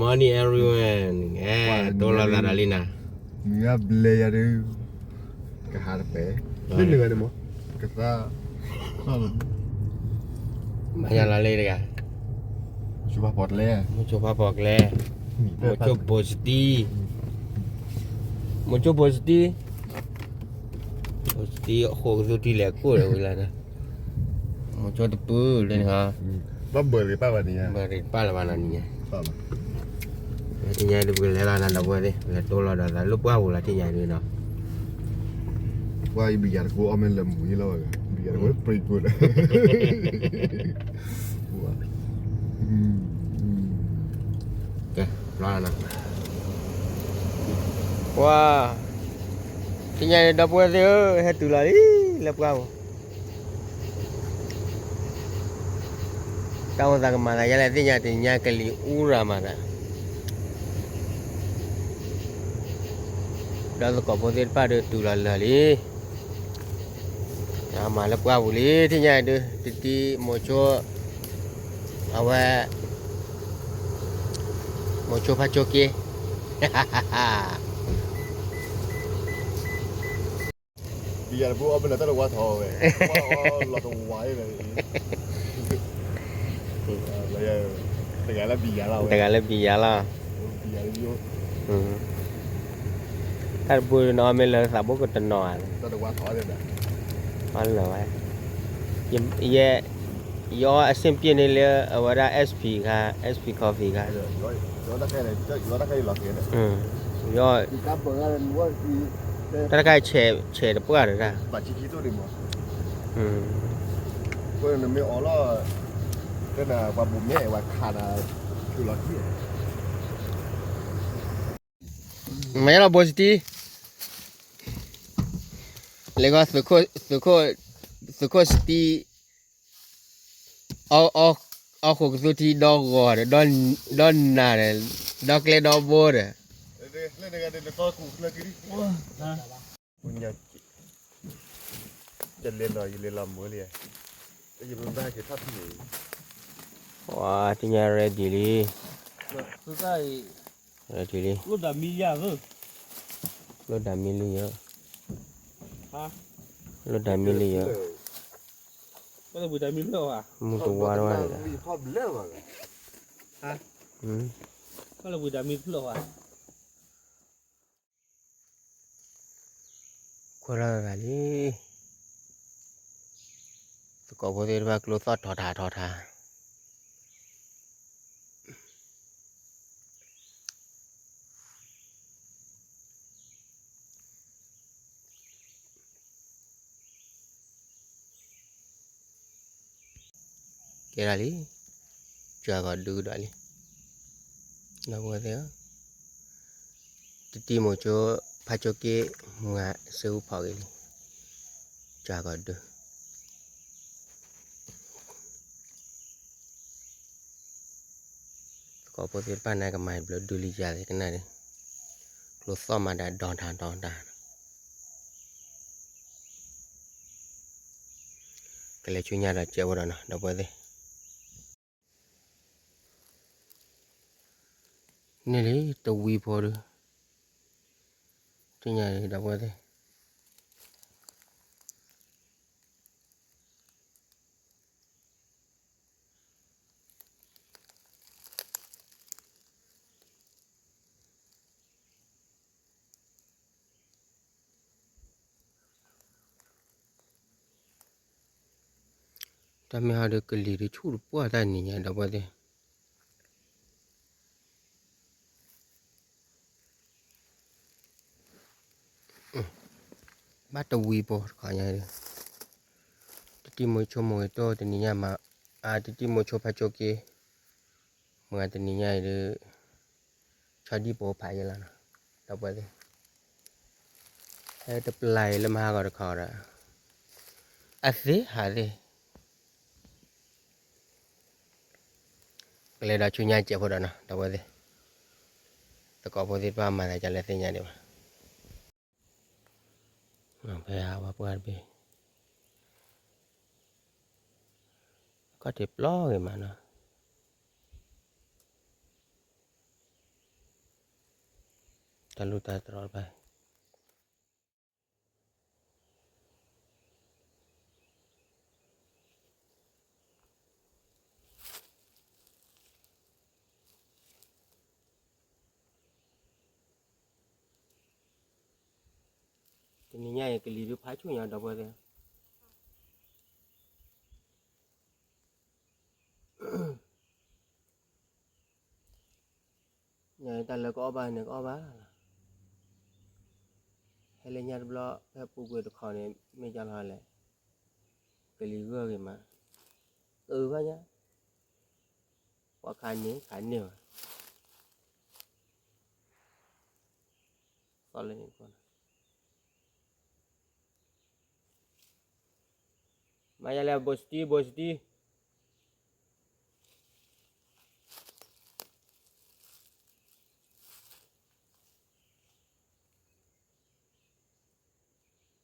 Morning everyone, အဲ တိၢ်လီၤသးဒီးလံနၤ, မုၢ်ဂၤဘျဲယၤဒုး, ကဟးတပဲ, လၢနဂၤန့ၣ်မး, ကသါ, မၤညါလီၤလံတဂၤ, ဆိဖးပီၣ်ကျဲ, ဆိဖးပီၣ်ကျဲ, မိၤဆိဘိစတံ, မိၤဆိဘိစတံ, ဘိစတံအဃိကသူထံလဲၤကိၣ်ဒီးဝံၤလၢ်န့ၣ်, မိၤဆိတပုၢ်လၢန့ၣ်ဟီ, ဘၣ်ဘၢၣ်ရံၣ်ပၢ်ဘၣ်န့ၣ်, ဘၢၣ်ရံၣ်ပၢ်လၢၤဘၣ်နီၤန့ၣ်, ထံၣ်ညါဒုးပကလဲၤလီၤနၤဒီပုၢ်ဝဲၢ်သ့ၣ်, ပလဲၤတိၢ်လီၤဒီးသးလၢပှၢ်ပူၤလီၤထံၣ်ညါဒုးနီၤ, ပှၤအံၤဘံယၤတကိးအီၣ်မ့ၢ်လၢမူၤအံၤလီၤ, ဘံယၤတကိးပြံးပူၤလၢ ကဲ, ပှၤ, ထံၣ်ညါဒီပုၢ်ဝဲၢ်သ့ၣ်ဧၢ, ဟဲတုၤလီၤလံ, လၢပှၢ်ပူၤ, တၢ်အိၣ်သးကမၤသးဒ်လဲၣ်သ့ၣ်ညါ, တနံၤညါကလံၤအူရၤမးသး, ဒီးသကိးဖိသ့ၣ်တဖၣ်ဒီးတုၤလီၤလၢာ်လံ မၤလၢပှၢ်ပူၤလံ, ထံၣ်ညါဒုး တတံၤမိၤဆိ, အဝဲ, မိၤဆိဖါဆိက့, ဘံယၤတဘိအီၣ်ဖဲလဲၣ်တၢ်တဝါထီၣ်ဝဲ, လီၤတဝါအံၤ, တဂၤလၢဘံယၤလီၤ, တဂၤလၢဘံယၤလီၤ, တၢ်တဘိနအီၣ်မ့ၢ်လၢသးဘိကတနီၤဧါ, အီၣ်လၢာ်ဝဲ, ယဲ, ယအီၣ်အဆင်ပြေန့ၣ်လၢအဝဲဒၣ် SP ခါ, SP coffee ခါ, ယအီၣ်, တၢ်တခါအံၤဆဲးတပှၢ်တဒၣ်, မ့ၢ်လီၤဘိစတံ, လဲၤဂီၤ, သုးခိၣ်စတံ, အီၣ်ဃိးကသူထံဒီဂီၤဒီး, ဒီနၤဒီး, ဒီကျဲဒီဘိဒီး, ယလဲၤလီၤ, ယလဲၤလီၤမုာ်လံ, ယဘၣ်က့ၤထီၣ်ထံၣ်န့ၣ်, ဝါ, ထံၣ်ညါ ready လံ, ready လံ, လိၣ်ဒၣ်မံလံယၤ, လိၣ်ဒၣ်မံလံယၤ, မုၢ်တဝါတဝါန့ၣ်, ခွဲးလီၤဂၤလံ, သကိးဖိသ့ၣ်တဖၣ်ကျိသီၣ်ထီထါထီထါ, ကဲဒၣ်လံ, စှၤဂီၤဒုဒီးလံ, ဒီပုၢ်ဝဲၢ်သ့ၣ်ဧၢ, တတံၤမိၤဆိဖါဆိက့, မုၢ်ဂၤစ့အူဖီၣ်ဂ့ၤလံ, စှၤဂီၤဒု သကိးဖိသ့ၣ်တဖၣ်န့ၣ် ကမၤဘျုးဒုလံယၤသ့ၣ်ကနၣ်ဒုး, ကျိသီၣ်မၤဒၣ်ဒီတၢ်ဒီတၢ်, ကလဲၤဆူညါဒီးကဲးဖိဒီးနီၤ ဒီပုၢ်ဝဲၢ်သ့ၣ်, န့ၣ်လံတဝံဖိဒီး, ဆူညါဒီးဒီပုၢ်ဝဲၢ်သ့ၣ် တၢ်မ့ၢ်ဟီဒီးကလံၤဒုးဆူၣ်တပှၢ်တၢ်နံၤညါ ဒီပုၢ်ဝဲၢ်သ့ၣ်, ဘၣ်တဝံဖိတခီညါဒီး, တတံၤမိၤဆိမိၤဂ့ၤတိၢ်တနံၤညါမး, အါ တတံၤမိၤဆိဖါဆိက့, မ့ၢ်တနံၤညါအံၤဒီး, ဆီဒံၣ်ပိဖးယဲလီၤနီၤ, ဒီပုၢ်ဝဲၢ်သ့ၣ်, ဟဲတပျၢ်အံၤလၢမဟါဂီၤတခီဒီး, အသ့ဟးသ့ ကလဲၤဒီးဆူညါကဲးဖိဒီးနီၤ ဒီပုၢ်ဝဲၢ်သ့ၣ်, သကိးဖိသ့ၣ်တဖၣ်မၤသးဒ်လဲၣ်သ့ၣ်ညါဒံးဘၣ်, ဖဲဟးဝဲပှၢ်တဘ့ၣ်, ကီၢ်ထံးပျီဂ့ၤမးနီၤ. တၢ်လူၢ်တၢ်တြီတဖၣ် တနံၤညါအံၤ ကလံၤဒုးဖးဆူၣ်ညါ ဒီပုၢ်ဝဲၢ်သ့ၣ်ဧၢ, တၢ်လၢကအီၣ်ဘၣ်န့ၣ် ကအီၣ်ဘၣ်လီၤ. ဟဲလၢညါတဘျီ ဖဲပူၤကွံာ်တခီန့ၣ် မ့ၢ်ကၢ်လီၤလဲၣ်, ကလံၤဂၢၢ်ဂ့ၤမး, အုဘၣ်ညါ, ပှၤခးန့ၢ်ခးန့ၢ်ဘၣ်, သီလၢန့ၣ် မၤယၤလဲၣ် ဘိၣ်စတံ ဘိၣ်စတံ,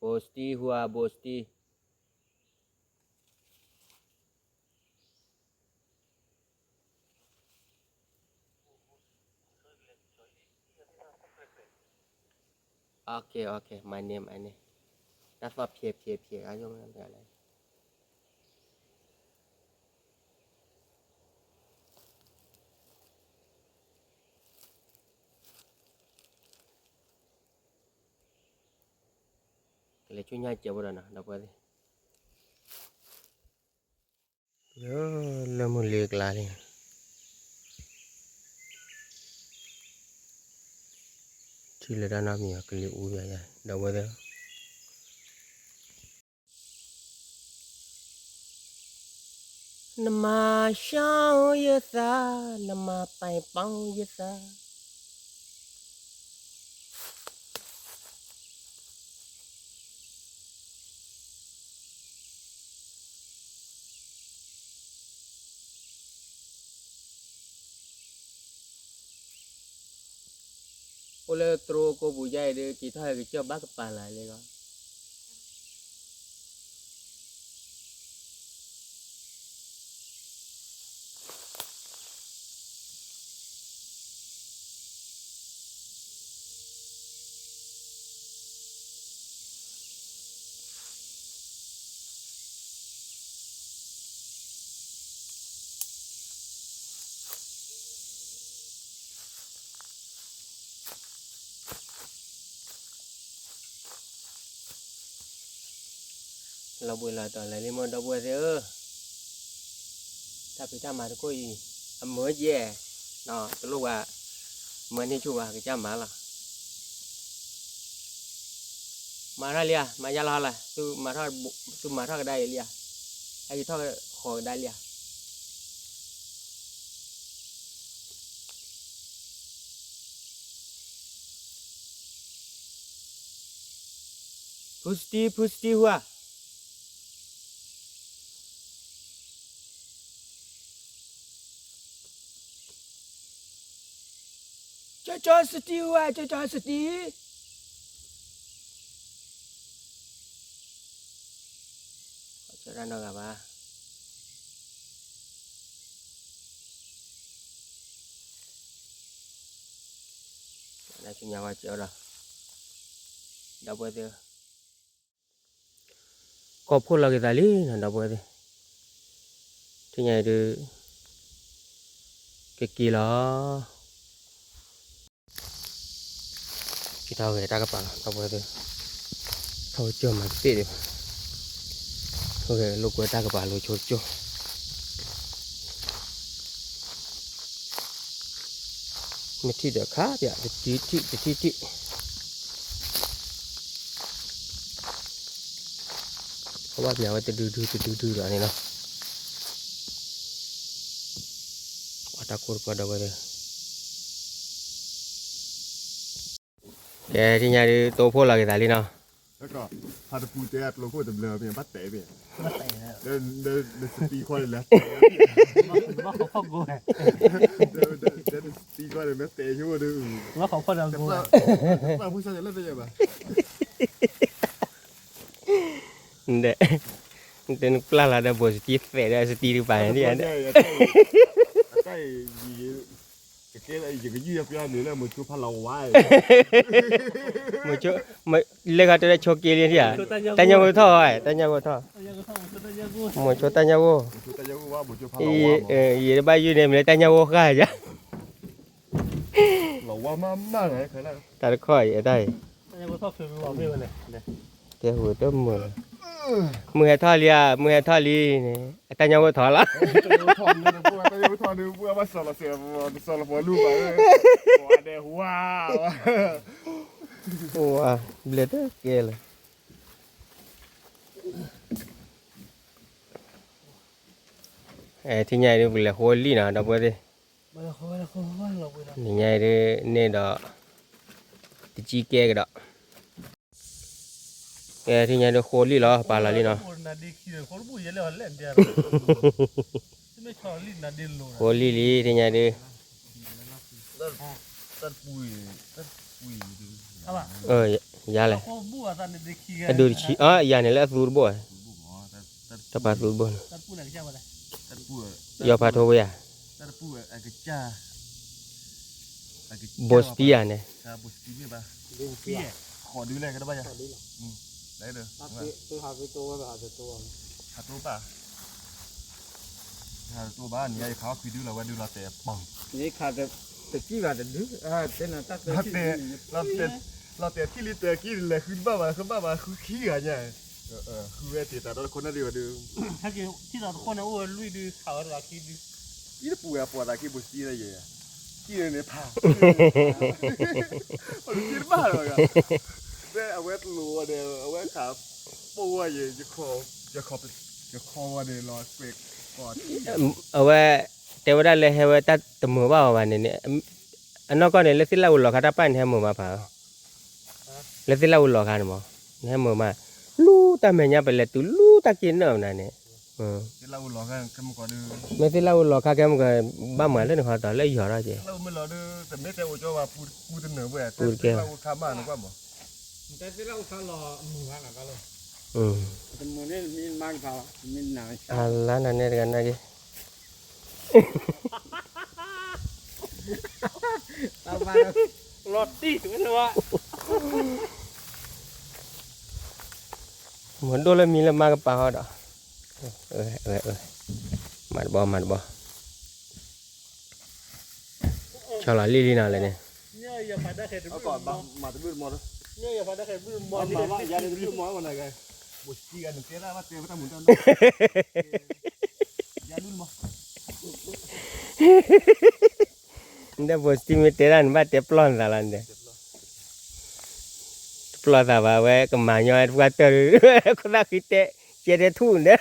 ဘိၣ်စတံ ဟူဧါ ဘိၣ်စတံ. မၤန့ၢ် မၤန့ၢ်, တၢ်သီၣ်ဖျဲးဖျဲးဖျဲး အါယိၣ်မးတဂၤလဲၣ်. ကလဲၤဆူညါစဲးဖိဒီးနီၤ ဒီပုၢ်ဝဲၢ်သ့ၣ်, လၢမုၢ်လ့ကလါလံ, ထံၣ်လၢတၢ်နီတမံၤ ကလံၤအူယၤယၤ ဒီပုၢ်ဝဲၢ်သ့ၣ် နမၤရှောင်ယသး, နမၤပၢ်ပီယသး. အိၣ်လၢတြိကိးပူၤယါအံၤဒီး က့ၤထီၣ်ဟဲကစၢၢ်ဘၣ်ကပၤလၢလံလီၤ. လီၤဘှံးလီၤတီၤလၢာ်လံ မ့ၢ်ဒီပုၢ်ဝဲၢ်သ့ၣ်ဧၢ, တၢ်ဖံးတၢ်မၤတခိၣ်အံၤ အမၢယဲၢ်, တလိၣ်ဝဲ မၢန့ၢ်ဆူၣ်ဝဲ ကစၢ်မၤလီၤ. မၤထီၣ်လံဧါ, မၤယါလီၤလၢ်, သုမၤထီၣ်ကဒါအံၤလံဧါ, ဟဲက့ၤထီၣ်ဃီၤကဒါလံဧါ. ဖုစတံ ဖုစတံဟူဧါ. ကၠီကၠီစတံဟူဧါ, ကၠီကၠီစတံ. ကၠီတၢ်နီတဂၤဘၣ်. နဆူညါဝဲကၠီဒီး ဒီပုၢ်ဝဲၢ်သ့ၣ် ကီၢ်ဖှိၣ်လီၤက့ၤသးလံနီၤ ဒီပုၢ်ဝဲၢ်သ့ၣ်, ထံၣ်ညါအံၤဒုး ကက့ၤလီၤ. က့ၤထီၣ်ဂဲၤတၢ်ကပၤလီၤ ဒီပုၢ်ဝဲၢ်သ့ၣ်, ထီၣ်ကစၢၢ်မၤတသ့ဒံးဘၣ်, ထီၣ်ဂဲၤလိာ်ကွဲတၢ်ကပၤလိာ်ဆိကစၢၢ်. မ့ၢ်ထံၣ်ဒီးခါပၠး တထံၣ်ထံၣ် တထံၣ်ထံၣ်, အဝဲပၠးဝဲတဒုဒုတဒုဒုဒီးန့ၣ်လီၤ. အတၢ်ကိၢ်တပှၢ်ဒီပုၢ်ဝဲၢ်သ့ၣ်, ကဲထံၣ်ညါဒုး တိဖှိၣ်လီၤက့ၤသးလံနီၤ. ဖးတပူၤတဲအကျိခိၣ်တဘျၢမ့ၢ်ဘၣ်တဲဘၣ်, ဒီးစတံခွါန့ၣ်လဲၤ, ဒီးစတံခွါန့ၣ်မ့ၢ်တဲဆိဒုး, တပှၢ်ဖိစၢ်ယလၢတယဲၢ်ဘၣ်. တဲနပျၢ်လီၤဒီး ဘိၣ်စတံသဲးဒီးစတံတကပၤန့ၣ်, တၢ်အံၤ, တၢ်အံၤ, တၢ်အံၤ, တၢ်အံၤ, ယကယုၢ်ယပျီန့ၣ်လၢမိၤဆိဖးလီၤဝါ, မိၤဆိ, လဲၤခီတဲလၢဆိက့လံဧါ, တၢ်ညၣ်ဂိၢ်ထီၣ်ဝဲ, တၢ်ညၣ်ဂိၢ်ထီၣ်, မိၤဆိတၢ်ညၣ်ဂိၢ်, ယတဘၣ်ယုၢ်န့ၣ် မ့ၢ်လၢတၢ်ညၣ်ဂိၢ်ဃၣ်ယါ, တၢ်တခီအံၤအတၢ်အံၤ, ကဲဝဲတမုာ်လၢၤ, မုၢ်ဟဲထီၣ်လံဧါ, မုၢ်ဟဲထီၣ်လံန့ၣ် အတၢ်ညၣ်ဂိၢ်ထီၣ်လီၤ, ဝါ, ဘျဲၣ်တကဲလၢၤ, ထံၣ်ညါအံၤဒုး ပလဲၤဃိလံနီၤ ဒီပုၢ်ဝဲၢ်သ့ၣ်, နညါအံၤဒုးန့ၣ်ဒီး တကံကဲကဒီး, ကဲထံၣ်ညါဒုးဃိလံလီၤ ပာ်လီၤလံနီၤ, ဃိလံလံ ထံၣ်ညါဒုး ယၤလဲၣ်, အဒိၣ်တဆံ, ယၤန့ၣ်လၢအသူတဘိ, တၢ်ပာ်သူတဘိန့ၣ်, ယီၤဖးထိဝဲယၤ, ဘိစတံယၤန့ၣ်, ဘၣ်, တကံဘၣ်တဒု, လီၤတဲာ်ထံၣ်လံတကံ လဲၤဃုတဘၣ်ဘၣ် ဃုဘၣ်ဘၣ် ဃုခံဂၤညါ, ဃုဝဲတ့ၢ်တၢ်ဒီတခိၣ်နၢ်ဒံးဘၣ်ဒုး, ထံၣ်ဒီတခိၣ်န့ၣ်အိၣ်ဝဲလွံၢ်ဒု ခးဝဲတဂၤခံဒု, အံၤတပူၤဝဲအပှၤသးခံဘိစတံလၢယဲ, ထံၣ်န့ၣ်ဖး, အတဘၣ်လီၤ, ဖဲအဝဲတလိၣ်ဝဲဒီး အဝဲခးပိာ်ဝဲယဲ, ယခီဝဲန့ၣ်လီၤ, အဝဲ တဲဝဲဒၣ်လၢဟဲဝဲတၢ်တမုာ်ဘၣ်အီၤဘၣ်န့ၣ်န့ၣ်, အနီၢ်ကီၢ်န့ၣ် လၢသ့ၣ်လၣ်ဝူၤလီၤခါတၢ်ပာ်န့ၣ် ဟဲမုာ်မးဖး, လၢသ့ၣ်လၣ်ဝူၤလီၤခါန့ၣ်မး, နဟဲမုာ်မး, လူတၢ်မဲာ်ညါပလဲၤတုၤလူတၢ်က့ၢ်နၢၣ်မနုၤန့ၣ်, မ့ၢ်သ့ၣ်လၣ်ဝူၤလီၤခါကဲမုၢ်ကီး ဘၣ်မၤလၢနခီတီၤလၢယီၤထီၣ်ကဲ, ပူတကဲ, အလါနၤန့ၣ်တဂၤနာ်က့ၤ လီၤတံၢ်ဝဲ, မ့ၢ်ဒိၣ်လၢမံလၢမါကပၤဟီဒီး, မၤတဘီ မၤတဘီ, ဆီလီၤလံလံနီၤလဲၣ်န့ၣ်, နတဲဘိးစတံမ့ၢ်တဲဒၣ်န့ၣ် ဘၣ်တဲပျီၢ်နသးလီၤန့ၣ်, တပျီၢ်သးဘၣ်ဝဲ ကမၤညီတပှၢ်တၢၢ်, ခိၣ်သၣ်ဃံတဲ, ကဲတဲထူၣ်န့ၣ်,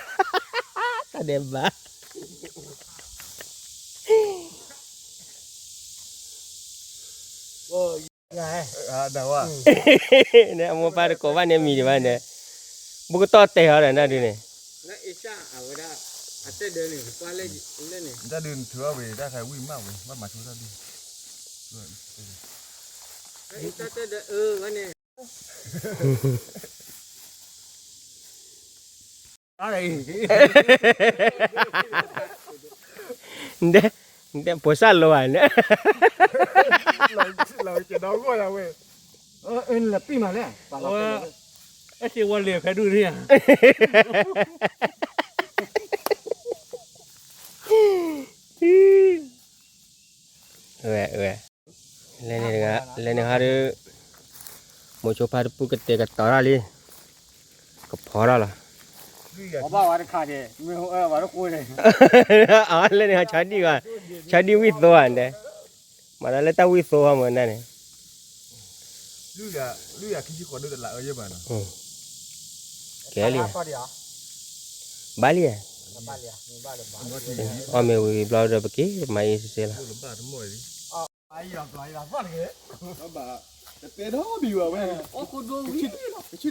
တၢ်ဒဲးဘး န့ၣ် အမိၢ်ပၢ်တကိးဘၣ်န့ၣ်မံၤဒံးဘၣ်န့ၣ်, ဘူးကတီၢ်တဲာ်ဟီဒီးနဒုန့ၣ်, နတဲ, နတဲဖိစၢ်လိၤဧါန့ၣ်, လီၤကဒီဂီၢ်ယဝဲ, လပံၢ်မးလဲၣ်, အဲၣ်စ့ဝါလ့ၤဖဲဒူၣ်န့ၣ်ဧါ, ဝဲ, ဝဲ, လဲၤန့ၣ်တဂၤ, လဲၤန့ၣ်ဟီဒီး, မိၤဆိဖါတပူၤကတဲာ်ကတီၤတၢ်လံ, ကဖီထီၣ်လီၤ, ဘၣ်ဝဲတခါန့ၣ်, မ့ၢ်ဝဲတကိးန့ၣ်, အလဲၤန့ၣ်ဟီဆီဒံၣ်, ဆီဒံၣ်ဝံၣ်သိဧါန့ၣ်, မၤတၢ်လၢတၢ်ဝံၣ်သိဟီမ့ၢ်နန့ၣ်, ကဲလံ, ဘၣ်လံ, အီၣ်မ့ၢ်ဝံၤဘျီဒီးပက့ၤမၤအ့စ့လီၤ. တတဲဒီဘံၣ်ဘၣ်ဝဲ, ကဆ့ၣ်နီၤကွၢ်ဒီး, ကဆ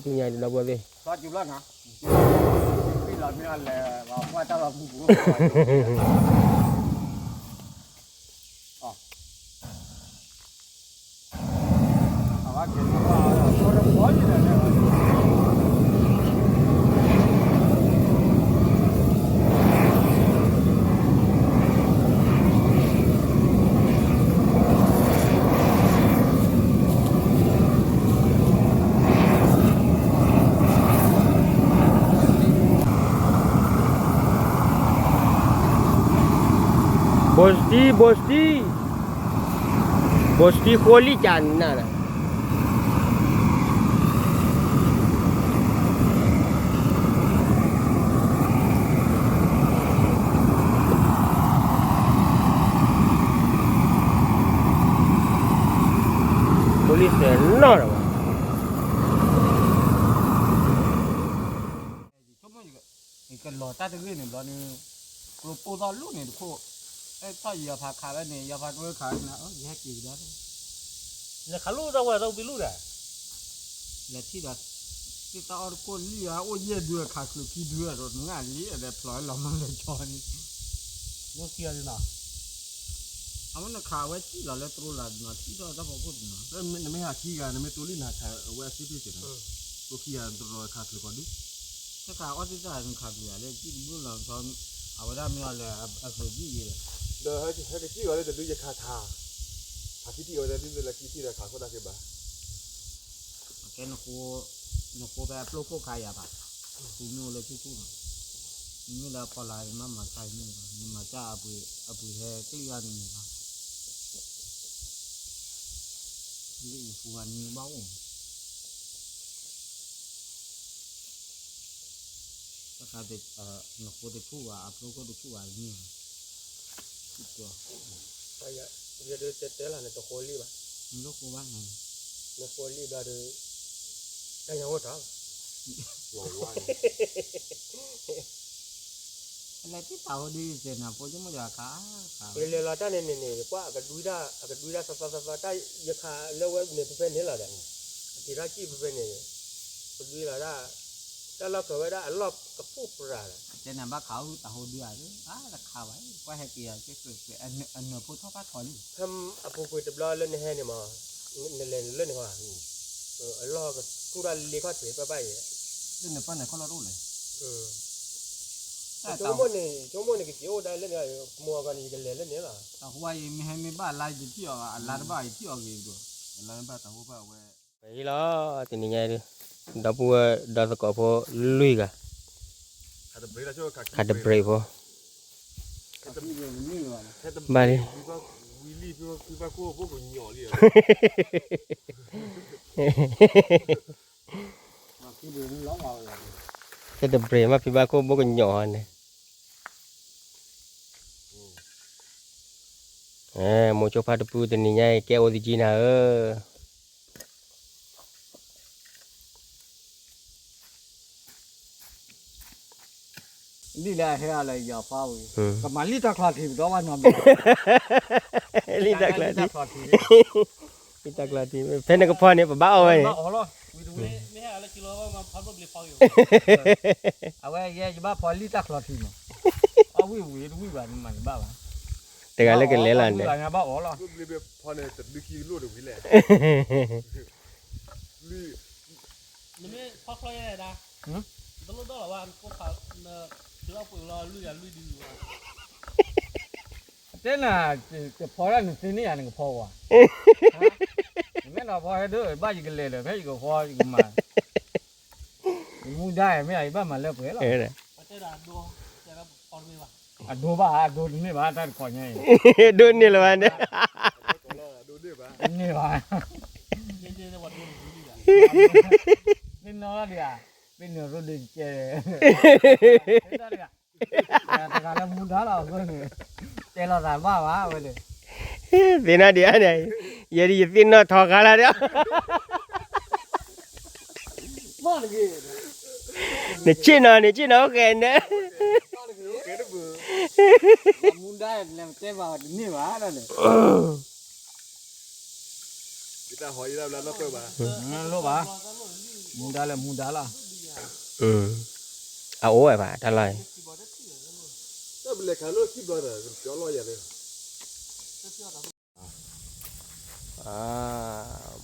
့ၣ်နီၤကွၢ်ဒီး, ကထီၣ်ဃိလံလံ, ထံၣ်ညါဒီးဘှီသ့ၣ်, မ့ၢ်အလဲၤပှၤကွၢ်တၢ်လီၤပူၤပူၤ ဘိၣ်စတံ ဘိၣ်စတံ ဘိၣ်စတံဃိလံကနၤ ဖိလံသဲးနီၢ်ဒီး ယကလီၤတၢ်တဂ့ၢ်န့ၣ်ဘျီန့ၣ် ကျိပိၢ်သီၣ်လူၢ်န့ၣ်တခိၣ် အဲၣ်ထီၣ်ယီၤဖးခးဝဲန့ၣ် ယီၤဖးကဝဲခးဝဲန့ၣ် ယဟဲက့ၤကဒါ လဲၤခးလူၢ်တၢ်ဝဲတၢ်ပံလူၢ်ဒီး လဲၤထံၣ်ဒီး သ့ၣ်သၣ်အီၣ်တခိၣ်လံၢ်အအိၣ်ယဲၢ်ဒုခးချုးခံဒုဒီး နငၣ်လံဒီးဖျိးလီၤမၢ်လၢကၠီန့ၣ် ယိၣ်ခံဂၤဒ်နီၤ အဝဲနခးဝဲစံၣ်လီၤလၢတြိလၢ်ဒ်နီၤ ထံၣ်ထီၣ်တၢ်ဖီခိၣ်ဒ်နီၤ နမ့ၢ်ဟးခံဂၤ နမ့ၢ်တိလံၢ်နၤခးအဝဲအစ့ဖ့ၣ်က့ၤနီၤ တိခံဂၤတရီခးချုးကီးဒု တခါအီၣ်သ့ၣ်တၢ်နခးပျံၤလဲၣ် စံၣ်တဘျုးလီၤ အဝဲဒၣ်မ့ၢ်အီၤလဲၣ် အဃုးဘံၣ်ယဲၢ် ဒီးဟဲက့ၤစံၣ်ဂီၤလၢတဒုယခးခး ခးခံထံၣ်အဝဲဒၣ်ဒ်သိးလၢခံထံၣ်ဒီးခးခိၣ်တၢ်က့ၤဘၣ် ကဲ နဃိဖဲအပျိၢ်ခိၣ်ခါယၤဘၣ် ဃုမ့ၢ်အိၣ်လၢဆူၣ်ဆူၣ်နီၤ မ့မ့ၢ်လၢဖီလာ်အံၤမ့ၢ်မၤဆါအံၤမ့ၢ်ဘၣ် နမၤတၢ်အပှ့ၤ အပှ့ၤဟဲကလံၣ်ဂၤန့ၣ်န့ၣ်ဘၣ် လံၣ်အံၤဃုဂၤန့ၣ်ဘၣ်အိၣ် တခါ နဃိတဆူၣ်ဘၣ် အပျိၢ်ခိၣ်တဆူၣ်ဘၣ်န့ၣ် ယဒုးတဲတဲလီၤန့ၣ် တဃိလံၢ်ဘၣ် နတဃိဘၣ်န့ၣ် နဃိလံၢ်ဘျီဒီး တၢ်ညါအိၣ်ထီၣ် လီၤဝါန့ၣ် လဲၤထံၣ်တၢ်ဟိဒုးယတဲနၤ ဖိကမီၢ်ယွၤခါ ယလဲၤလီၤတၢ်န့ၣ်န့ၣ်န့ၣ် ယကွၢ်အကဒွံတၢ် အကဒွံတၢ်သီသီသီသီ တၢ်ယခးလၢဝဲန့ၣ်ဖဲဖဲန့ၣ်လီၤဒီး အက့ၤထီၣ်ကံၣ်ဖဲဖဲန့ၣ် ကဒွံလီၤတၢ် တၢ်လီၢ်ကဝဲဒၣ်အလီၢ်ကဖူၣ်ပြၤဒီး တဲနၤဘၣ်ခးအိၣ်တၢ်ဟိဒုးဧါ အါတခါဘၣ် ကွၢ်ဟဲက့ၤ အနၢၤဖိထီၣ်ဖးထီလံ ဖဲအပူၤကွံာ်တဘျီလၢနဟဲန့ၣ်မး နလဲၤလၢန့ၣ်ဟီ အလီၢ်ကထူၣ်တၢ်လ့ခီၣ်ထံးပၢ်ပၢ်အံၤ လၢန့ၣ်ပၢ်န့ၣ်ခီၣ်လီၢ်တအိၣ်လဲၣ် ဆိကမိၣ်န့ၣ် ဆိကမိၣ်န့ၣ် ကက့ၤအိၣ်ဒၣ်လၢန့ၣ် ကမိၢ်အဂီၢ်န့ၣ် ယကလဲၤလၢန့ၣ်လီၤ တၢ်ဟိအံၤမ့ၢ်ဟဲမ့ၢ်ဘၣ်အလါယတထံၣ်အီၤဘၣ် အလါတဘၣ်ယထံၣ်အီၤဂ့ၤကဒီး အလါမ့ၢ်ဘၣ်တၢ်ဟိဘၣ်ဝဲ ဝဲအံၤလီၤ တနံၤညါအံၤ ဒီပုၢ်ဝဲၢ်ဒီသကိးဖိလွံၢ်ဂၤ ခးတဘြ့းဖိ ဘၣ်လံ ဖဲတဘြ့းမးဖံဘၣ်ခိၣ်ဘိကညီၤန့ၣ် မိၤဆိဖါတပုၢ်တနံၤညါအံၤ ကဲအိၣ်သကံနၤဧၢ လံၣ်လၢအဟဲအီၤလၢယီၤဖီဝံၤ ကမၤလံၣ်တၢ်ချီထံးပဒီဘၣ်နီတဘျီ လံၣ်တၢ်ချီထံး လံၣ်တၢ်ချီထံး ဖဲနကဖီန့ၣ် ပဘၣ်အီၣ်ဝဲန့ၣ် အဝဲယဲယဘၣ်ဖီလံၣ်တၢ်ချီထံးမး အီၣ်ဝံၣ်ဝံၤတဝံၣ်ဘၣ်မးနဘၣ်ဘၣ် တဂၤလၢကလဲၤလီၤန့ၣ် ဘၣ်အီၣ်လီၤ ဖီန့ၣ်တဒုခံကလိၣ်တဝံၤလဲၣ် နမ့ၢ်ဖီချီယဲဒၣ် တလိၣ်ဒီလီၤဘၣ် နကိးဖး နထုးထီၣ်ပှ့ၤလီၤလွံၢ်ယၤလွံၢ်ဒု တဲနၤ တဖီဒၣ်နသ့န့ၢ်ယၤနကဖီကွၢ် နမ့ၢ်နီၤဖီဟဲဒၢ ဘၣ်ယကလဲၤလၢၤ ဖဲယကဃီယကမၤ ယမူဒါမ့ၢ်ယဘၣ်မၤလၢပှဲၤလီၤ အဒိဘၣ် အဒိတန့ၢ်ဘၣ် တၢ်တခီညါအံၤ ဒိးန့ၢ်လၢၤဘၣ်န့ၣ် တန့ၢ်ဘၣ် သ့ၣ်နီၣ်လီၤဒံးဧါ ပ့ၤနုာ်ရိဒုးကဲ တဂၤလၢမူဒါလီၤအဃိန့ၣ် တဲလီၤသးဘၣ်ဘၣ်ဝဲန့ၣ် သ့ၣ်နီၣ်ဒံးဧါန့ၣ် ယဲဒၣ်ယသ့ၣ်နီၣ်ထီဃါလၢဒီး နဆ့ၣ်နီၤ နဆ့ၣ်နီၤ အိၣ်ကဲန့ၣ် မူဒါလဲၤတဲဘၣ်တန့ၢ်ဘၣ်ဒီး လိၣ်ဘၣ် မူဒါလၢမူဒါလီၤ အ အအိၣ်ဝဲဘၣ် တၢ်လီၢ်အံၤ တၢ်ဘျဲၣ်ခးလၢခံဘျီဒီး ကပျီလီၤယၤန့ၣ်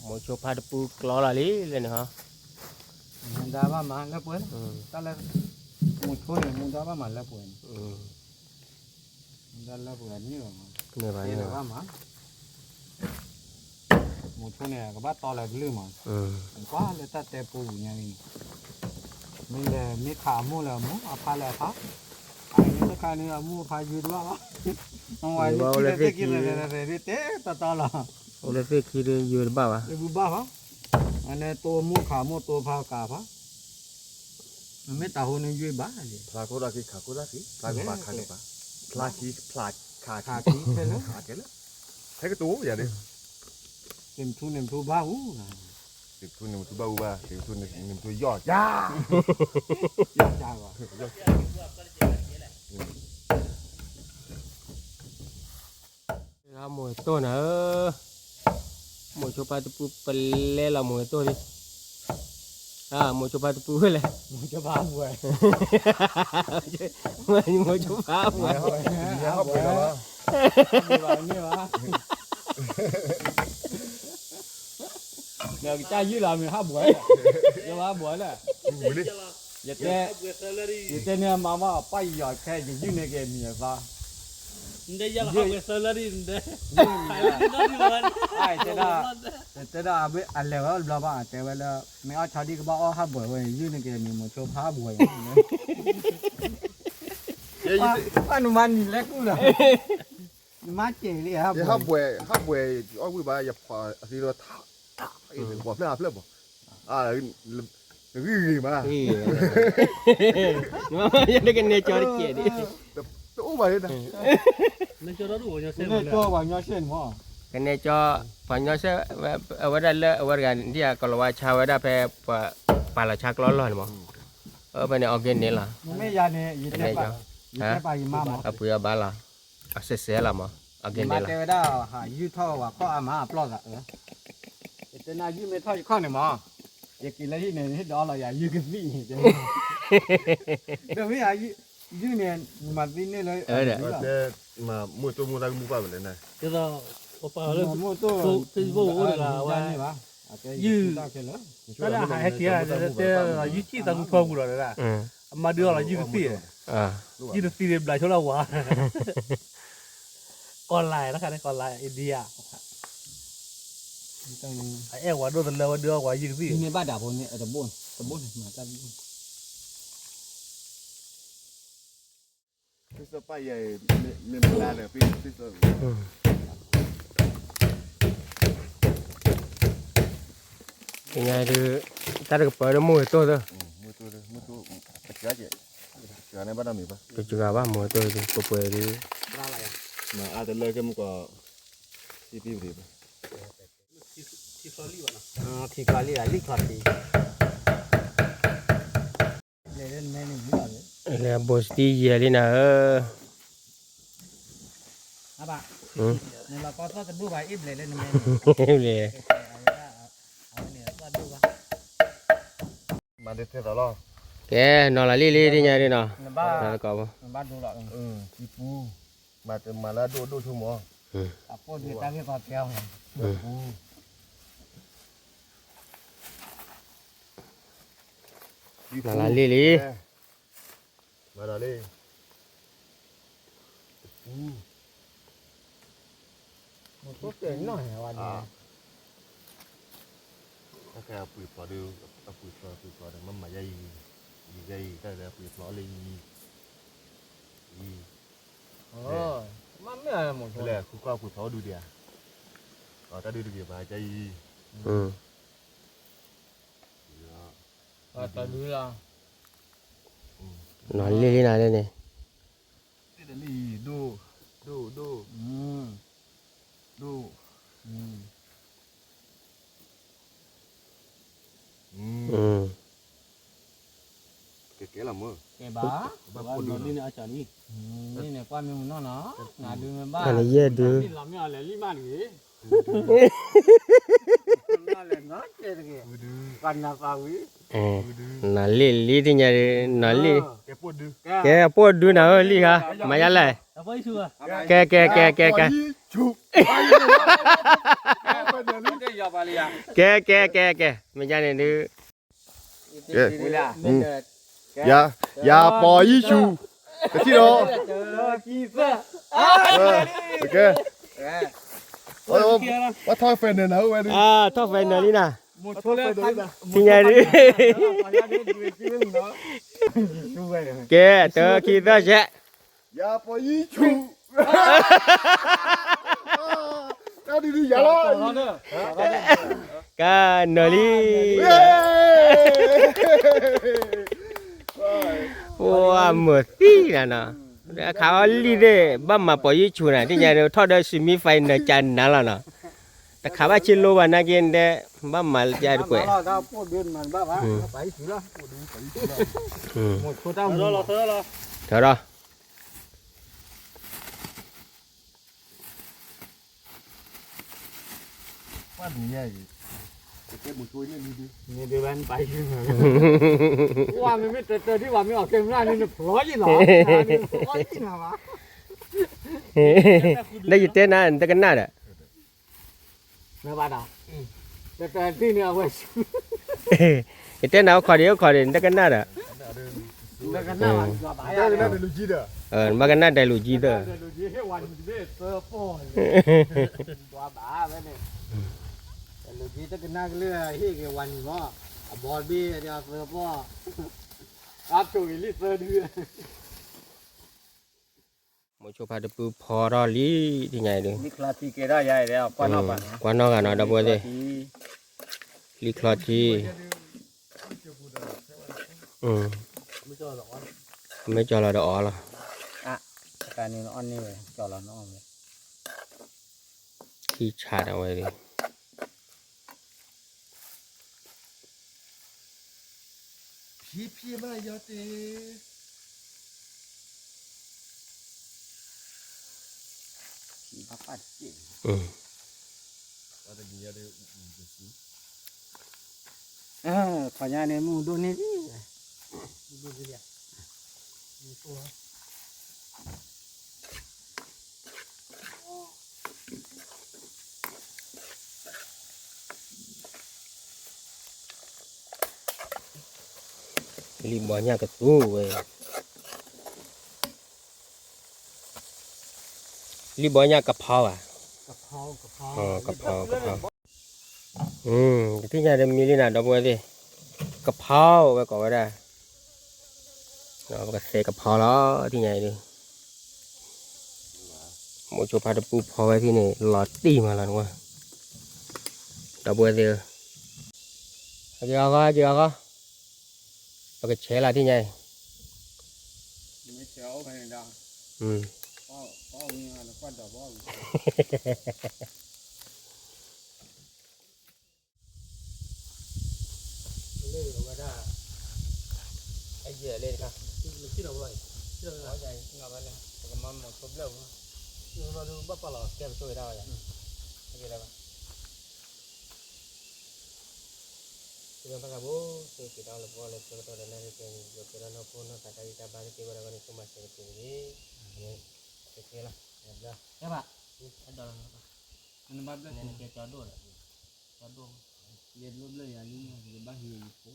မိၤဆိဖါတပူၤကျီလီၤလံ လၢန့ၣ်ဟီ မူဒါဘၣ်မၤလၢပှဲၤ, တၢ်လၢ မိၤဆိန့ၣ် မူဒါဘၣ်မၤလၢပှဲၤန့ၣ်, မူဒါလၢပှဲၤန့ၣ်ဘၣ်မၤ, တဲလၢၤဘၣ်မၤ, မိၤဆိန့ၣ် ကဘၣ်တီလၢကလုၢ်မး, ကွၢ်လၢတၢ်တဲပူပူၤညါလံန့ၣ်, မ့ၢ်လဲၤမ့ၢ်ခးအမိၢ်လၢအမိၢ်အဖါလၢအဖါ, ခးန့ၣ်တခါန့ၣ် အမိၢ်အဖါယုၢ်တဘၣ်ဘၣ်, အဝဲလၢသ့ၣ်ခံန့ၣ် တဲတီတီလီၤ, အိၣ်လၢသ့ၣ်ခံဒီးယုၢ်တဘၣ်ဘၣ်, တဘူၣ်ဘၣ်ဘၣ်, အန့ၣ်တိၢ်မိၢ်ခးမိၢ်တိၢ်ဖါကးဖါ မ့ၢ်တၢ်ဟိန့ၣ်ယွ့ဘၣ်, ဖျါခိၣ်တၢ်ခံခးခိၣ်တၢ်ခံ, ဖျါခိၣ်ဖးခးခိၣ်ဖး, ဖျါခံခဲလၢာ်, ခဲလၢာ်, ခဲကတိၤယၤဒ်, သ့ၣ်မထူန့ၣ်မထူဘၣ်အူ, သ့ၣ်မထူန့ၣ်မထူဘၣ်အူဘၣ်, သ့ၣ်မထူန့ၣ်မထူယီၢ်ယၤ, ယီၢ်ယၤဂီၢ် မိၤတိၢ်နၤဧၢ, မိၤဆိဖါတပူၤပလဲလီၤမိၤတိၢ်လံ, မိၤဆိဖါတပူၤဝဲလဲၣ်, မိၤဆိဖါဘှဲး, မိၤဆိဖါဘှဲး, ကစၢ်ယုၢ်လီၤမ့ၢ်ဟးဘှဲး, ယဘၣ်ဘှဲးလၢ ယတဲ, ယတဲန့ၣ်မၤဘၣ်ပၢ်ယီၤခဲ ယယုၢ်န့ၢ်က့ၤမံၤအသီ, ယတဲဒၣ်, ယတဲဒၣ်အဝဲအလဲၤဝဲအီၣ်တဘျီဘၣ် တဲဝဲလၢ မ့ၢ်အီၣ်ဆီဒံၣ်ကဘၣ်အီၣ်ဟးဘှဲးဝဲ ယုၢ်န့ၢ်က့ၤမံၤမိၤဆိဖါဘှဲး, ပၢ်နမၤနံၤလဲၤကူၣ်လီၤ, နမၤစဲးလံ, ဟးဘှဲး, ဟးဘှဲး, အီၣ်ဝံၣ်ဘၣ် ယဖီၣ်အသံဒီးထး, ထး, ပှၤဖျၢၣ်အဖျၢၣ်ဘၣ်, နဂံၢ်ဂ့ၤမး, နကနဲကၠီတကဲးဒ်, တအိၣ်ဘၣ်, ကနဲကၠီ, ပှၤညီစဲး, အဝဲဒၣ်လၢအဝဲတဂၤဒ်အကလီၤဝါဆါဝဲဒၣ်ဖဲ, ပာ်လီၤဆါကျီလီၢ်န့ၣ်မး, အဖဲန့ၣ် အီၣ်က့ၤန့ၣ်လီၤ, မ့ၢ်ယၤန့ၣ်, ယတဲပာ်, ယတဲပာ်ယမါမး, အပှ့ၤအီၤဘၣ်လီၤ, အစဲးစဲးလီၤမး, အီၣ်က့ၤန့ၣ်လီၤ, မ့ၢ်တဲဝဲဒၣ်, ယုၢ်ထီၣ်ဝဲခီၣ်အါမးအပျီၢ်သး, ယတဲနၤယုၢ်မ့ၢ်ထီၣ်ယခီၣ်န့ၣ်မး, ယက့ၤလၢဟံၣ်န့ၣ် ဟ့ၣ်ဒီးအီလီၤယၤယုၢ်ကသံၣ်န့ၣ်, ဒီးမ့ၢ်ယုၢ်န့ၣ်, မၤသံန့ၢ်လၢ, တဲ, မၤမိၢ်တိၢ်မိၢ်သၣ်ကမူၣ်ပၢ်ဝဲလဲၣ်န့ၣ်, ဒ်သိး, ပပာ်လၢ, Facebook အိၣ်တဂၤဝဲ, ယုၢ်, တၢ်လၢဟးဟဲက့ၤဧါ, တဲ, ယုၢ်စံၣ်သးမူဖၢပူၤလီၤဒၣ်, အမၤဒုးအီလီၤယုၢ်ကသံၣ်, ယုၢ်တသံၣ်န့ၣ်ဘျးဆိလၢဝၤ, ကီၢ်လၢ်တခါန့ၣ် ကီၢ်လၢ် India, အအဲၣ်ဝၤဒိၣ်တလၢဝဲဒုးအီဝၤယုၢ်ကသံၣ်, န့ၣ်ဘၣ်ဒၣ်ဖိန့ၣ်, တဘိန့ၣ်, တဘိန့ၣ်, တနံၤအံၤဒုး, တၢ်တကပၤဒီးမိၢ်ဝဲတိၢ်သၢ, ပစှၤဘၣ်မိၢ်ဝဲတိၢ်ဒုး ပပှဲၤဒုး, အါတလၢကဲမုၢ်ကီး, ထံချီလံ, လံချီထံ လဲၤဘိးစတံယဲၢ်လံနၤဧၢ, ဘၣ်, လဲၣ်, ကဲနီၤလီၤလံလံဒ်ညါဒ်နီၤ, နဘၣ်, နဘၣ်ဒိလီၤ, ပူ, မၤလၢအဒိၣ်အဒိၣ်ဆိကမိၣ်, အပိၢ်ဒုးတၢ်ဂ့ၢ်ကီကဲအီၤ, ပူ နၤလၢလံလံ, မၤဒီးလံ, တပူ, မ့ၢ်ကဲနီၢ်ဟဲဝဲဒၣ်, တၢ်ခဲအပှ့ၤဖျိးဒီး, အပှ့ၤဖျိးအပှ့ၤဖျိးဒီး မ့ၢ်မၤယဲအံၤ, ယဲအံၤ တၢ်လၢအပှ့ၤဖျိးအီၤလၢယံၤ, ယံၤ, မ့ၢ်မ့ၢ်မ့ၢ်, လၢဃုကွၢ်ပှ့ၤဖျိးအိၣ်ဒုးဒံးဧါ, တၢ်ဒုးတဂ့ၤဘၣ်ကဲအံၤ, တၢ်ဒုးလီၤ, နီၤလံလံနၤလၢန့ၣ်, ဒိၣ်, ဒိၣ်, ဒိၣ်, ဒိၣ်, ကဲကဲလီၤမ့ၢ်, ကဲဘၣ်, ဘၣ်ဘၣ်ဒိၣ်လီၤ, န့ၣ်ကွၢ်မ့ၢ်မုၢ်နီၢ်နီၤ, နၤဒုးမ့ၢ်ဘၣ်, နယဲၢ်ဒုး, လီၤမ့ၢ်အီၤလဲၤလံမးတဂ့ၤ, လဲၤနီတဂ့ၤ, ပှၤနၤပာ်ဝံၤ နီၢ်လံၢ်လံၢ်ထံၣ်ညါဒုး နီၢ်လံၢ်, ကဲ ပိၢ်ဒုနၤဧၢ လံၢ်ဧါ, မၤယါလဲၣ်, ကဲ ကဲ ကဲ ကဲ ကဲ ကဲ ကဲ ကဲ ကဲ မ့ၢ်ယါန့ၣ်ဒုး ယၤပိာ်ယံဆူၣ်, ကထံၣ်ဒီး, ကဲ, ပှၤထီၣ် final နၤဝဲဒုး, ထီၣ် final လံနၤ, ထံၣ်ညါဒုး, ကဲ တၢ ခံ သၢ ယဲၢ်, ယၤပိာ်ယံဆူၣ်, တၢ်ဒုးဒုးယၤလီၤ, ကနၢၤလံ, ပှၤမုာ်သံနၤနီၤ, ခးအီၤလံၢ်သ့ၣ် ဘၣ်မၤပိာ်ယံဆူၣ်နၤ ထံၣ်ညါဒုး ထီၣ်ဒီး semi final ကနၤလီၤနီၤ, တခးဘၣ်ဆ့လိဘၣ်နာ်က့ဒဲး, ဘၣ်မၤလၢကဲတကွဲး, ထီၣ်ဒီး ပှၤမ့ၢ်တတၢၢ်ဒံး ပှၤမ့ၢ်အီၣ်ကဲမုၢ်လၢ်န့ၣ် နဖျီယံၤလီၤ, နဖျီယံၤနၤဘၣ်, ဒီးယတဲနၤ နတကနၣ်ဒီး, နဘၣ်ဒီး, တတၢၢ်ဒံးန့ၣ်အဝဲ, ယတဲနၤအိၣ်ခိးဒံး အိၣ်ခိးဒံး နတကနၣ်ဒီး, နဘၣ်ကနၣ်တဲလူၤကံသၢ, လူၤကံတကနၣ်ကလၢဟ့ၣ်က့ၤဝၤနံၤမး, အဘီတဘ့ၣ်ဒီးသၢပီၢ်, အါဆိၣ်ဂ့ၤလံသၢဒု, မိၤဆိဖါတပုၢ်ဖီထီၣ်လံ, ထံၣ်ညါအံၤဒုး, ကွၢ်နီၣ်ဂၤနီၤ ဒီပုၢ်ဝဲၢ်သ့ၣ်, လံချီထံ, မ့ၢ်ကၠီလီၤဒီးအီၣ်လီၤ, ခံဆးဒၣ်ဝဲဒၣ် ဖံဖံမးယီၤတ့ၢ်, ခီညါန့ၣ် မူဒိၣ်န့ၢ်လံ, လံၣ်ဘီညၣ်ကသူဝဲ, လံၣ်ဘီညၣ်ကဖီဧါ, ကဖီ, ကဖီ, ကထံၣ်ညါတမံၤလံနၤ ဒီပုၢ်ဝဲၢ်သ့ၣ်, ကဖီဝဲကိးဝဲဒၣ်, ပကသဲးကဖီလီၤ ထံၣ်ညါအံၤဒုး, မိၤဆိဖါတပုၢ်ဖီဝဲသ့ၣ်န့ၣ် လီၤတံၢ်မးလီၤနဝဲ, ဒီပုၢ်ဝဲၢ်သ့ၣ်ဧၢ, က့ၤအီၤဃီ က့ၤအီၤဃီ, ပကဆဲးလီၤထံၣ်ညါအံၤ, လၢဝဲဒၣ်, အယဲၢ်လၢတခါ, ပကမၤမိၤဆိဘျၢၣ်, ဘၣ်ပာ်လီၤကဲပဆိဝဲဒၣ်ဝဲ, ဘၣ်, သုဘၣ်ကဘိ, သုက့ၤတၢ်လၢပဂီၢ်လၢဆၢကတီၢ်ဒီးနၢ်ဟူကဲန့ၣ် ယကဲဒီးနီၢ်ခိနီၢ်သးတၢ်ဂံၢ်တၢ်ဘါတက့ၢ်ဝဲဒၣ်ဝဲန့ၣ် ဆိကမိၣ်စဲးတက့ၢ်န့ၣ်, ကဲလီၤ, ဘျၢၣ်, နဘၣ်ဘျၢၣ်န့ၣ်ကဲကၠီဒိၣ်ဒီး, ကၠီဒိၣ်, ယဘျၢၣ်ဘျၢၣ်ယၤလံန့ၣ် ယဘၣ်ဟံးယဖိ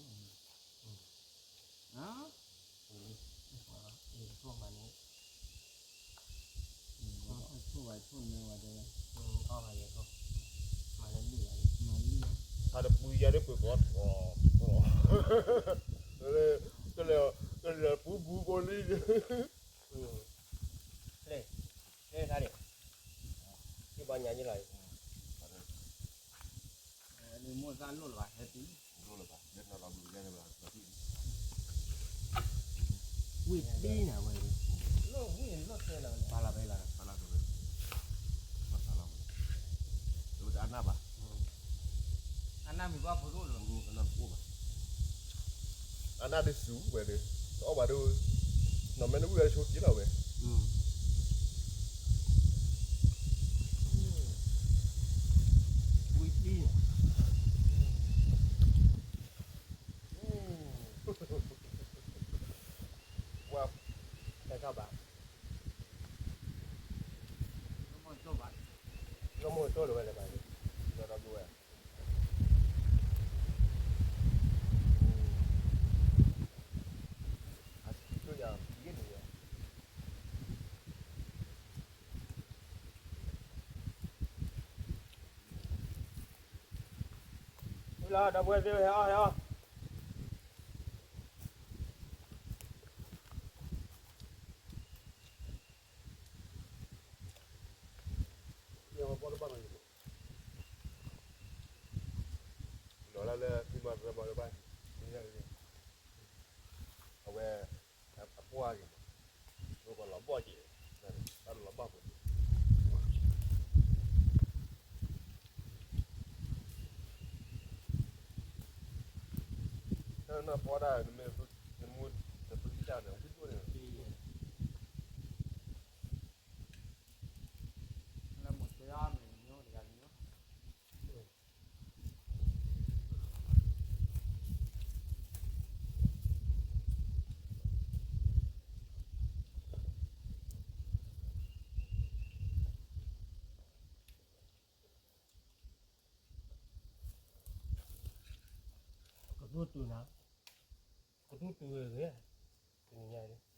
အ, တၢ်တပူၤယၤဒ်ပှၤကီး, ကလဲၤ, ကလဲၤပူၤပူၤဖိလံ, လၢ, လၢတၢ်န့ၣ်, ယဘၣ်ညါယလီၤ, မိၢ်တၢ်လိၣ်လၢၤဘၣ်, ဟဲတုၤ, ဝံၢ်သံနၤဝဲ, လၢဝံၢ်လၢတဲလီၤ, ဖးလၢဖဲလၢ, ဖးလၢဖဲ, ဖးလၢဖဲ, တအနၢ်ဘၣ်, အနၢ်မ့ၢ်ဘၣ်ဖိဒိၣ်လီၤ, အနၢ်တအိၣ်ဘၣ်, အနၢ်ဒ်စူၤဝဲဒီး, တအီၣ်ဘၣ်ဒီး, နီၢ်မ့ၢ်နဝံၢ်ဝဲတဆိက့လီၤဝဲ, ဝံၢ်သံနၤ, ဒီးဝဲလဲၤဘၣ်ဒီး ဒီးဒီပုၢ်ဝဲၢ် အစံးကၠိယၤ ယဲန့ၣ်ယဲ ဝံၤလီၤ ဒီပုၢ်ဝဲၢ်သ့ၣ် ဟဲအီၣ် ဟဲအီၣ် လီၤလၢလၢ သုမၤသရၢမၤလၢဘၣ် အဝဲ အပှၢ်က့ၤမး မ့ၢ်ကလီၤဘီၣ်က့ၤ တၢ်လီၤဘၣ်ပူၤ တၢ်နၢ်ပီၢ်တၢ် နမ့ၢ် နမူ နသုထံၣ်တၢ်န့ၣ် ဝံၣ်ဒိၣ်န့ၣ် ကတူၢ်တုၤနၤ, ကတူၢ်တုၤဂ့ၤဂ့ၤ, တနံၤညါအံၤ လ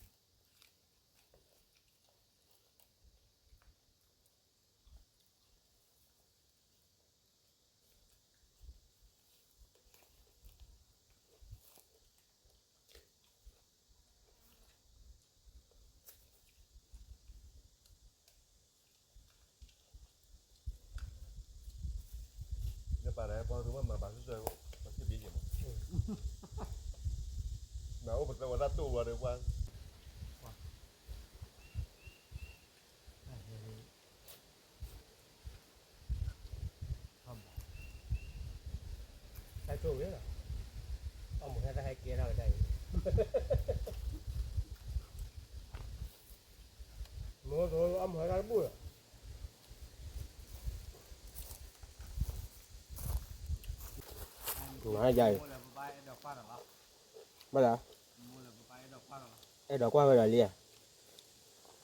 ၢပာ်လၢပှၤကမၤဘၣ်စၢၤစၢၤ ပစံးဘံက့ၤမး, မ့ၢ်အိၣ်ပသဲဝဲဒၣ်တိၢ်ဝဲဒီးပှၤ တၢ်ဆိၣ်ဂ့ၤလီၤ, အမိၢ်ဟဲတၢ်ဟဲကဲထီၣ်ကဒါအံၤ, မိၢ်သိအမိၢ်ဟဲတၢ်တဘူၣ်လီၤ, မၤယၤအံၤ, ဘၣ်ဒၣ် အဲၣ်ဒိးကွၢ်ဝဲဒီးလံဧါ,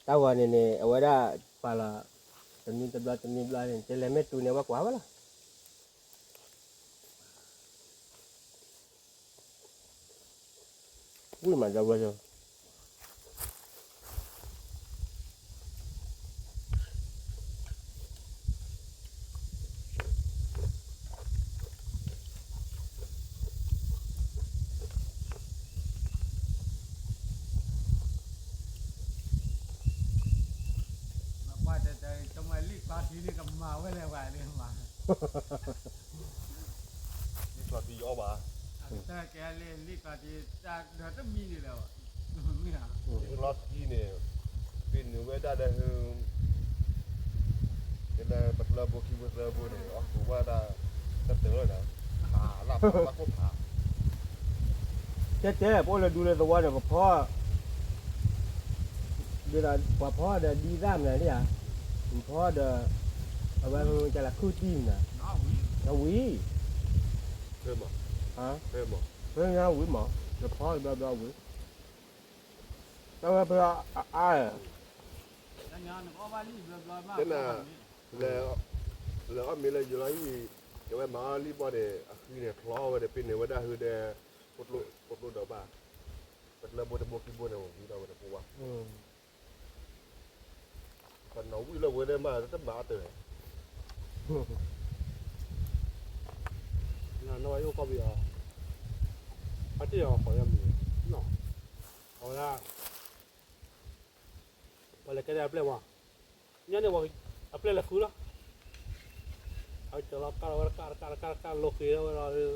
တၢ်ဂီၤန့ၣ်န့ၣ် အဝဲဒၣ်ပာ်လီၤ တနံၤတဘျီတနံၤဘျီန့ၣ် တလဲၤမ့ၢ်တုၤန့ၣ် အဝဲကွၢ်ဝဲလီၤ. ဝံၣ်မးဒီပုၢ်ဝဲၢ်သ့ၣ်, လံာ်ကျီၢ်ထံယအီၣ်ဘၣ်, လံာ်ကျီၢ်ထံ လံာ်ကျီၢ်ထံန့ၣ် ပ့ၤနုာ်ဝဲဒၣ်ဒီး ကလဲၤပတြၢၤဘိခံဘိသၢဘိန့ၣ် အီၣ်ကူဝဲဒၣ် တတၢၢ်လီၤဒီး ဖးလၢဖးလၢခိၣ်ဖး တဲတဲ ပအိၣ်လၢဒူလၢသဝီန့ၣ် ပဖီ ဒ်သိးပှၤဖီဒီးဒ်သၣ်မနုၤန့ၣ်ဧါ, ပဖီဒီး အဝဲကလၢခုၣ်တံၢ်မနုၤ, အဝံၤ, ဖဲမး, ဖဲညါဝံၤမး, ပဖီဘျီဘျီဝံၤ, တၢ်ဝဲဖဲအအါ တဲနၤ, လဲၤအီၣ်မ့ၤလၢယိၤလီၤဟံၣ်, ကဝဲမၤအီၣ်လံဘီန့ၣ် အဃံန့ၣ် ချီဝဲဒီး ပ့ၤန့ၢ်ဝဲဒၣ်ဟုဒီး ဖိကျိဒီးဘၣ်, ပတလၢဘိတဘိခံဘိန့ၣ် ဝံၤဒီးဝဲတပူၤဘၣ်, ပနီၣ်ဝံၣ်လၢဝဲဒၣ်မး တမၤအီၣ်တၢ်, နဝဲအိၣ်ကီၢ်ပယီၤ, အတ့ၢ်အီၤဃီၤယမံၤ, အဝဲဒၣ် ပှၤလဲၤကဲဒၣ်အပျဲၢ်မး, ညါန့ၣ် အပျဲၢ်လဲၤဃုလီၤ, အဝဲကၢလီၤကၢ်လီၤဝဲတကၢ်တကၢ်တကၢ်တကၢ် လီၤဃ့ၤလီၤဝဲဒီး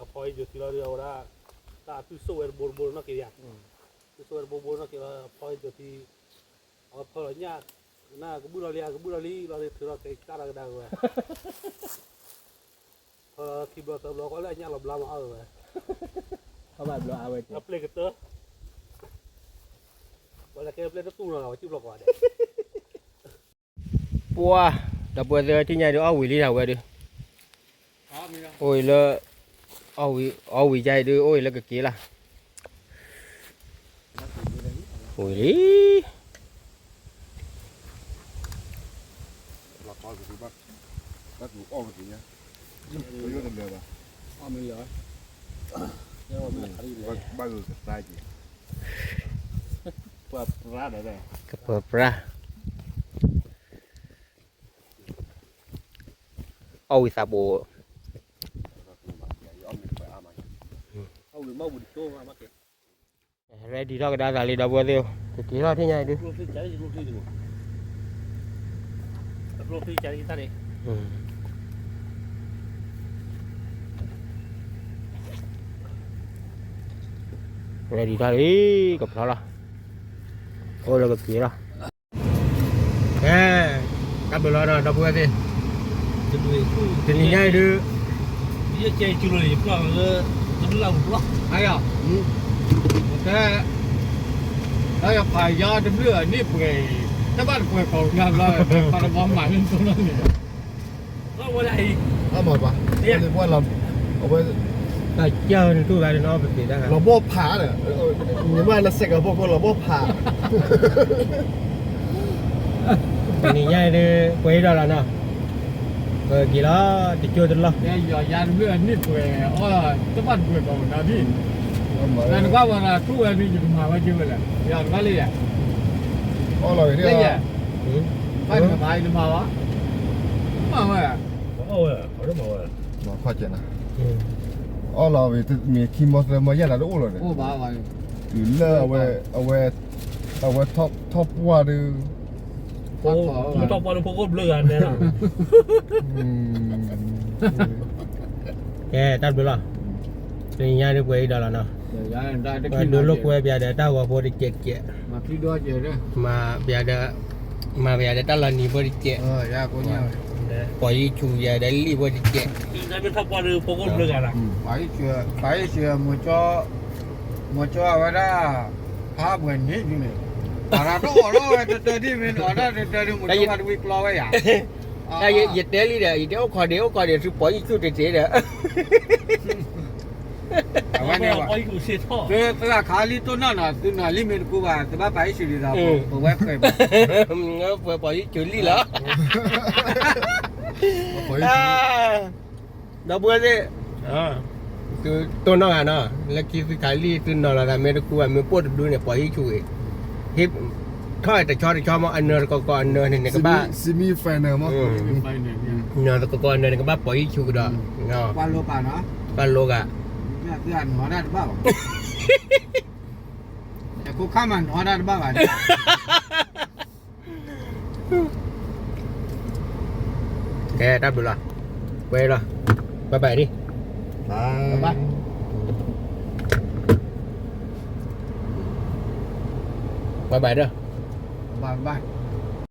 အဖီအံၤယိၤထံလီၤဒီး အဝဲဒၣ် တၢ်အသုဆိၣ်ဝဲတဘိတဘိနီၢ်က့ၤယၤ, သုဆိၣ်ဝဲတဘိဘိနီၢ်က့ၤလီၤ အဖီအံၤယိၤထံ, အဝဲဖၢလီၤညၣ်, နကဘုၣ်လီၤလံ ကဘုၣ်လီၤလံ လီၤဒီးထုးလီၤက့ၤကၢ်လီၤကဒါက့ၤဝဲ ဖီခံဘျီသၢဘျီဃီလၢအညၣ်လီၤဘျါမးအါဝဲ, အပျဲၢ်ကတၢၢ်, ပှၤလဲၤကဲပျဲၢ်တတူၢ်နီၤ ပှၤစုၣ်ဘျီကွၢ်ဒဲး, ပှၤ, ဒီပုၢ်ဝဲၢ်သ့ၣ် ထံၣ်ညါဒုးအီၣ်ဝံၤလံတၢ်ဝဲဒုး, အိၣ်အံၤလၢ, အီၣ်ဝံၤ, အီၣ်ဝံၤယါအံၤဒုး အိၣ်အံၤလၢကက့ၤလၢ်, ဝံၤလံ. ဘၣ်အီၣ်ကသ့ၣ်ညါ, ဘၣ်အီၣ်မ့ၢ်လၢ, ဘၣ်ဂုာ်ကသါက့ၤ, ပှၤပြါဒီး, ကပၢၤပြါ, အီၣ်ဝံသးပူၤ, အီၣ်ဝံမီၢ်ပူၤတကၠိ, ready ထီၣ်ကဒါသးလံ ဒီပုၢ်ဝဲၢ်သ့ၣ်, ကက့ၤထီၣ်ထံၣ်ညါအံၤဒု, ready ထီၣ်လံ ကဖျီလီၤ, အိၣ်လၢကက့ၤလီၤ. ကဲ, တၢ်ဘျုးလီၤဒီး ဒီပုၢ်ဝဲၢ်သ့ၣ်, တနံၤညါအံၤဒုး, ယကဲယကၠူလီၤယပျီလၢ, တဘျုးလၢ်ပူၤပျီ, အယီၤ, ကဲ, တၢ်ယဖးယါတဘျုးအနံၣ်ပှဲၤအံၤ, တဘၣ်တပှဲၤကိးညါဘျီ, ပှၤတဘီမၤလၢနတိၢ်လီၤန့ၣ်, အမၤဘၣ်, အဝဲ, တၢ်ကၢနတူၢ်ဂၤန့ၣ်နီပသ့ၣ်တၢ်ဂၤ, လီၤဘီၣ်ဖးဒီး, မ့ၢ်ဘၣ်လၢစဲးကီးဖိကိး လီၤဘီၣ်ဖး တနံၤညါအံၤဒုး ပှဲၤအံၤဒီးလီၤနီၤ, ပက့ၤလီၤ တကၠိတလီၢ်, ယယါတဘျုးအနံၣ်ပှဲၤအီၤ, တဘၣ်တပှဲၤကိးနၤဒ်, နကွၢ်ဝဲဒီးထူၣ်ဝဲဒုး ယကမၤဝဲက့ၤဝဲလဲၣ်, ယတဘၣ်လၢယၤ, အီၣ်လီၤဝဲ, ဘၣ်နမၤယတမၤဘၣ်, မၤဝဲ, အီၣ်လီၤဝဲ မ့ၢ်ခံမီသၢမီယဲၢ်တၢ်တအိၣ်လီၤန့ၣ်, တုၤလၢအဝဲ, အဝဲ, အဝဲထီၣ်ပှၢ်ဒုး, ထီၣ်ပှၢ်ဒုးဖိကအိၣ်ဘျၢဂၤနဲလီၤ, ကဲ တၢ်ဘျုးလီၤ, တနံၤညါဒုးပှဲၤအံၤဒီးလီၤနီၤ, ဒိလိာ်ကွဲပၠးဒီးတၢ်ဂီၤဖိတစဲးစဲး, မၤပၠးဒီး, မၤပၠးဒီးတၢ်လီၤနံၤဖိတစဲး, ပိာ်ယံၤဆူၣ်ယၤဒီးလံၣ်ဖိတစဲး, ပှၤယံၤဆူၣ်, မိၤကၠီအဝဲဒၣ်, ဖးဘှဲးန့ၣ်ဒ်န့ၣ်, ပှၤတၢ်တအိၣ်လီၤဝဲတတၢဒ်မ့ၢ်အီၤဒၣ်တတၢဒ်မိၤကၠီဘၣ်တဝံကျီဝဲယၤ, ယတဲလံဒီး ယတဲအိၣ်ခိးဒံး အိၣ်ခိးဒံး သုပိာ်ယံၤဆူၣ်တစဲးဒီး အဝဲန့ၣ်, သုသရၣ်ခးလံတိၢ်နီၣ်နီၤ သုနီၣ်လံမ့ၢ်တကူဘၣ် သုဘၣ်ပာ်ယံၤဆူၣ်ဒ်သိး ပဝဲဃဲၤဘၣ်, ပှဲၤပိာ်ယံၤဆူၣ်လံလီၤ, ဒီပုၢ်ဝဲၢ်သ့ၣ်, သုတိၢ်နီၣ်ဂၤနီၤ လၢခံသုခးလံ သုနီၣ်လီၤသးမ့ၢ်တကူဘၣ် မ့ၢ်ပိၢ်တဒုန့ၣ် ပိာ်ယံၤဆူၣ်ဂ့ၤ, ထီၣ်တဆီတဆီမ့ၢ် အနၢၤတကီးကီးအနၢၤန့ၣ် နကဘၣ်, နၢၤတကီးကီးအနၢၤန့ၣ် ကဘၣ်ပိာ်ယံၤဆူၣ်ကဒီး, ပှၤလိၤဂၤ, ကဲ တၢ်ဘျုးလီၤ, ပှဲၤလီၤ, bye bye ဒံး, bye, bye bye ဒီး, bye bye.